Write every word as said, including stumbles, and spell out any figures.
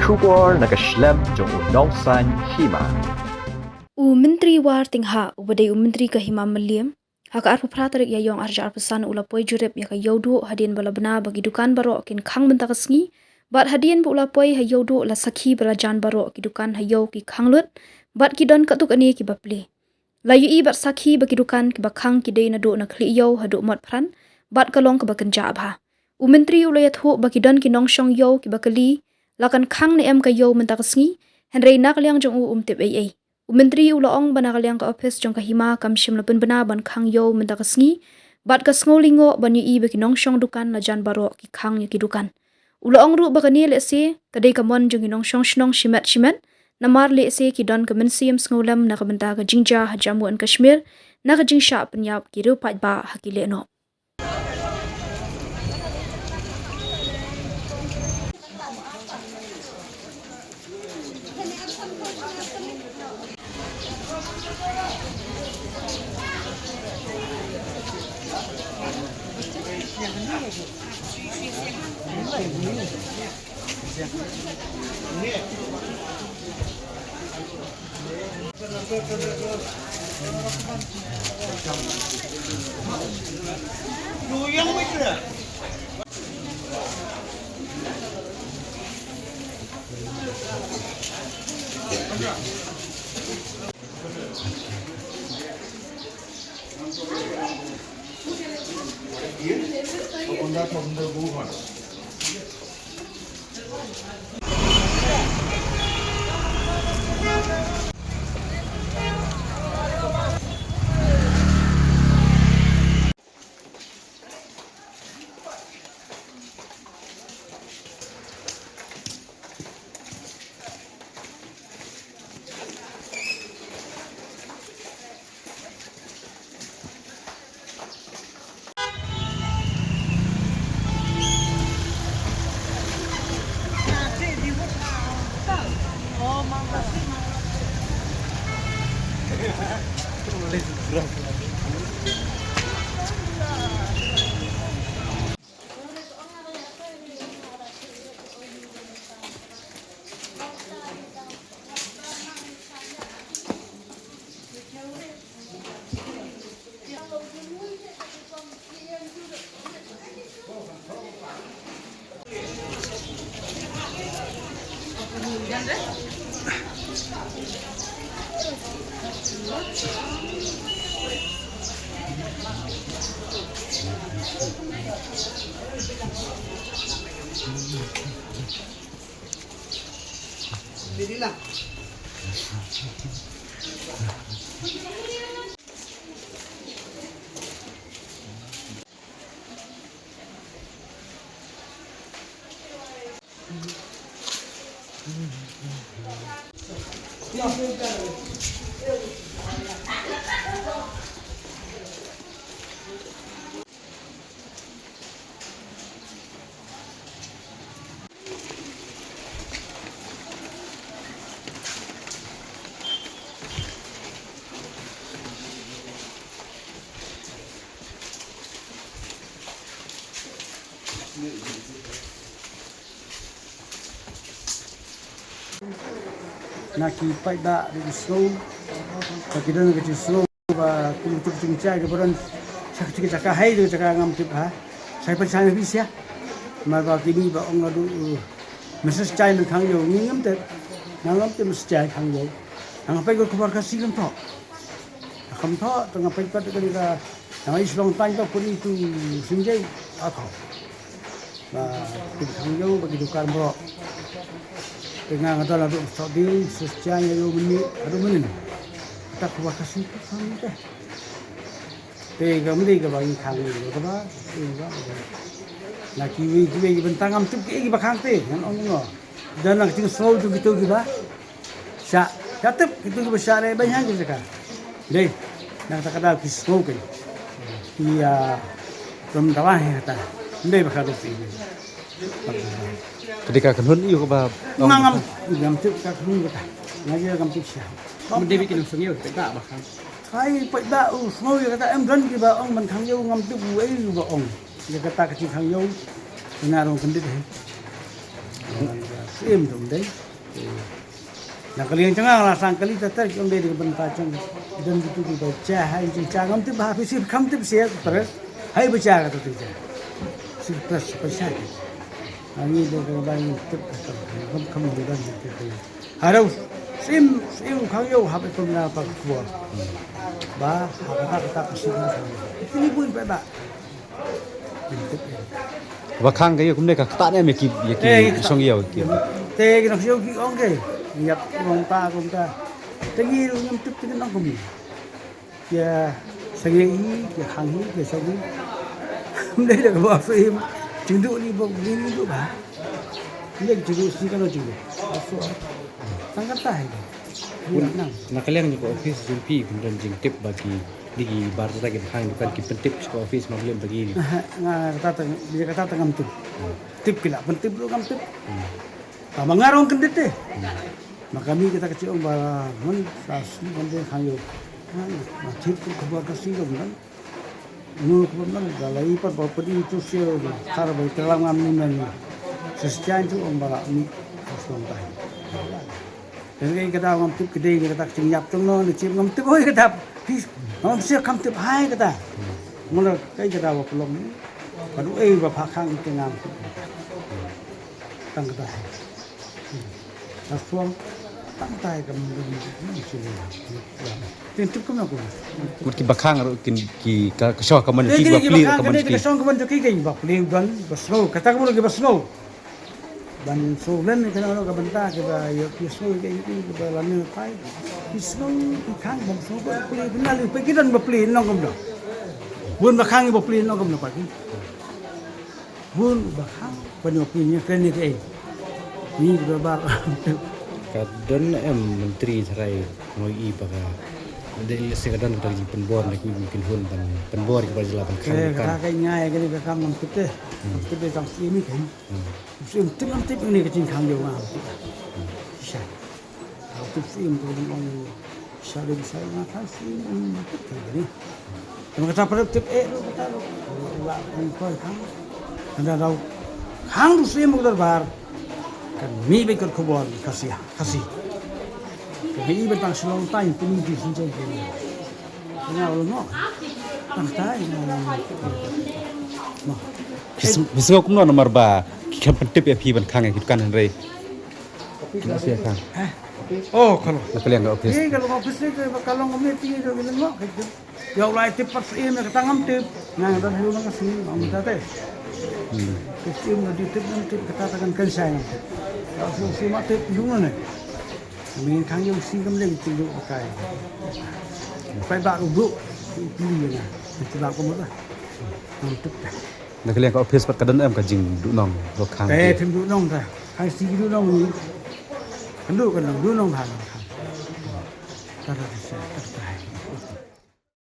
Khubor na ka shlem jong u nongsaiñ hima. U Myntri War Singh, uba dei u Myntri ka Hima Mylliem, ha ka arphew phra tarik Ïaïong arhajar arphew san u la poi jurip ïa ka Ïewduh hadien ba la bna ba ki dukan baroh kin khang mynta ka sngi, bad hadien ba u la poi ha Ïewduh la sakhi ba la jan baroh ki dukan ha Ïew ki khang lut, bad ki don katto katne kiba plie. La ïohi bad sakhi ba ki dukan kiba khang ki dei naduh na Khlieh Ïew haduh Motphran, bad ka long kaba kynjah bha. U Myntri u la ïathuh ba ki don ki nongshong ïew kiba kylli, la kan khang ne em ka ïew mynta ka sngi, hynrei na ka liang jong u um tip ei ei. U Myntri u la ong ba na ka liang ka ophis jong ka Hima kam shym la pynbna ban khang ïew mynta ka sngi, bad ka sngew lyngngoh ban ïohi ba ki nongshong dukan la jan baroh ki khang ïa ki dukan. U la ong ruh ba kane lehse ka dei ka mon jong ki nongshong shnong shimet shimet, namar lehse ki don ka mynsiem sngewlem na ka bynta ka jingjia ha Jammu and Kashmir, na ka jingshah pynïap ki riew paidbah ha ki lehnoh. Na ki paidbah ruh ki sngew ba ki don ka jingsngew ba kum tu jingshai ka baron sha ka jaka hai tu jaka ngam tip ha. Shai pan shai na bisia. Mar ba kini ba ong naduh, uh, Mister Shai ban khang ïew, ngi ngam tip. Nga ngam tip Mister Shai khang ïew. Nga peit ka khubor Khasi kam thoh. Kam thoh, tang nga peit pat ka ni ka, nga i shlong tang ka puni tu Sinjai, a thoh. Ba ki khang ïew, ba ki dukan baroh. Te nga nga don naduh Sodi, Mister Shai ïew mynni, haduh mynnin. Ta khubor Khasi tu khang te. Te ka mdei kaba ngi khang ngi kaba, ngi ba, kaba. Na kiwei kiwei ki bynta ngam tip kiei kiba khang te, ngan ong ïa ngo. Da na ka jingsngew tu kito kiba shah, ka tip kito kiba shah re ban hang ki jaka. Dei, na kata ka daw ki sngew ki. Ki, ah, rum dawa hi kata. Dei ba ka rup i. Ka dei ka kynhun ïa kaba. Nga ngam, ngam tip ka kynhun kata. Nga ïa ngam tip sha. Mynta ba ki nongshong ïew, ka ba khang. Kai paidbah u sngew ïa kata em don kiba ong ban khang ïew ngam tip u ei uba ong. Ïa kata ka jingkhang ïew. Nga rong kyndit hi. Im dum dei. Na ka liang jong nga la sang kali ta ter jong dei, dei ban ta jong. Don kitu ki ba cha hai jong cha ngam tip ba ha phi sip kham tip sia ka ter. Hai ba cha ka ter cha. Sip ter sip cha. Ani dei ka ba ngi tip ka ter. Kham kham ni don ki ter. Haro sim sim khang yo ha ba kum na pa kua. Ba ha ka ta ka ta ka sip. Ini bun ba ba. Ba khang ka ïa kumne ka ktah ne me ki ïa ki Eh, ktah. Shong ïa ki. Te ki nong ïa ki ong ke. Ïap ong ta ong ta. Te ngi ruh ngam tip te ki nong kum. Ïa seng ïa i, ïa khang i, ïa shong i. Mdei da ka ba su im. Jingdu ni ba ni ni du ba. Ni jingdu si ka lo jingdu. Asu. Tang kata hai. Ni nang. Na ka liang ni ka office jong phi kum don jingtip ba ki Di ki bar ta ki khang dukan ki pyntip sha ka office ma blem bagi. Aha, nga kata ta, dia kata ta ngam tip. Tip ki la pyntip ruh ngam tip. Ta ma nga rong kyndit te. Ma kami kita ka chi ong ba mun sa sni kan de khang yo. Ma tip ku khubor ka sni dong dong. Nu khubor dong da la i pat ba pedi tu sio khar ba itelang ngam ni men. Sesjan tu ong ba la ni. Sesjan tai. Ka dei ka daw ngam tip, ka dei ka dak jingïap jong no, ni chim ngam tip, oi ka dap. Phi ngam sia kam tip hai ka dap. Mula kai ka daw ba pulong ni. Ka du ei ba pha khang te ngam tip. Tang ka dai. Ka suang tang tai ka mun ni sini. Tin tip kumno kumno. Mut ki ba khang ruh kin ki ka ka shoh ka man Dei ki ki ba kini ki pli ba ka khang, ka man dei ki ki. Ka shoh ka man ki ki ba pli ban ba snow. Ka tak mun ki ba snow. Ban sngewlem ïa kane ka bynta kiba ïoh ki sngew ïa ki ba lane pai. Ki sngew ki khang bym sngew ba plie bynta lei peit ki don ba plie nongkam da. Bun ba khang ba plie nongkam da peit. Bun ba khang ban ïoh plie ïa kane ka ei. Ni ba bar. Ka don em menteri tharai noi i ba ka. Dei lehse ka don ka jingpynbor na ki kin hun ban pynbor ki ba jylla ban khang. Ka ka ka ngai kane ka khang ngam tip te. Ngam tip te tang siem i kan. Siem tip ngam tip ne ka jingkhang jong nga. Sha. Tip siem tu ding ong sha ding sha nga khang siem ngam tip te ni. Tang kata pada tip eh lu kata lu. La ong koi khang. Anda dau khang tu siem ku darbar. Kan mi beit ka khubor Khasi, Khasi. Kan mi beit tang Shillong Times tu mi di sinjai. Nga ul ngo. Tang tai nga. Mo. Phi sngew kumno namar ba ki kham pyntip ïa phi ban khang ïa ki dukan hynrei. Ki la shu khang. Oh, ka long. Na ka liang ka office. Ye, ka long office ni ka long office ni ka long. Ïa u lai tip pat siem ïa kata ngam tip. Nga nga don ïa u nang ka siem ngam tip te. Tip siem nga di tip ngam tip kata ta kan kan shai ngam tip. Ïa u siem ma tip ïa u ne. Ngin khang ïa u siem kam leng tip ïa u kai. Pai ba u bru. Pili ïa nga. Tip ba ko mo ta. Ngam tip ta. Na ka liang ka office pat ka don em ka jingduhnong ruh khang. Te phim duhnong ta. Khang siem duhnong ni. Kan duh kan duhnong ta. Ta ta ta ta.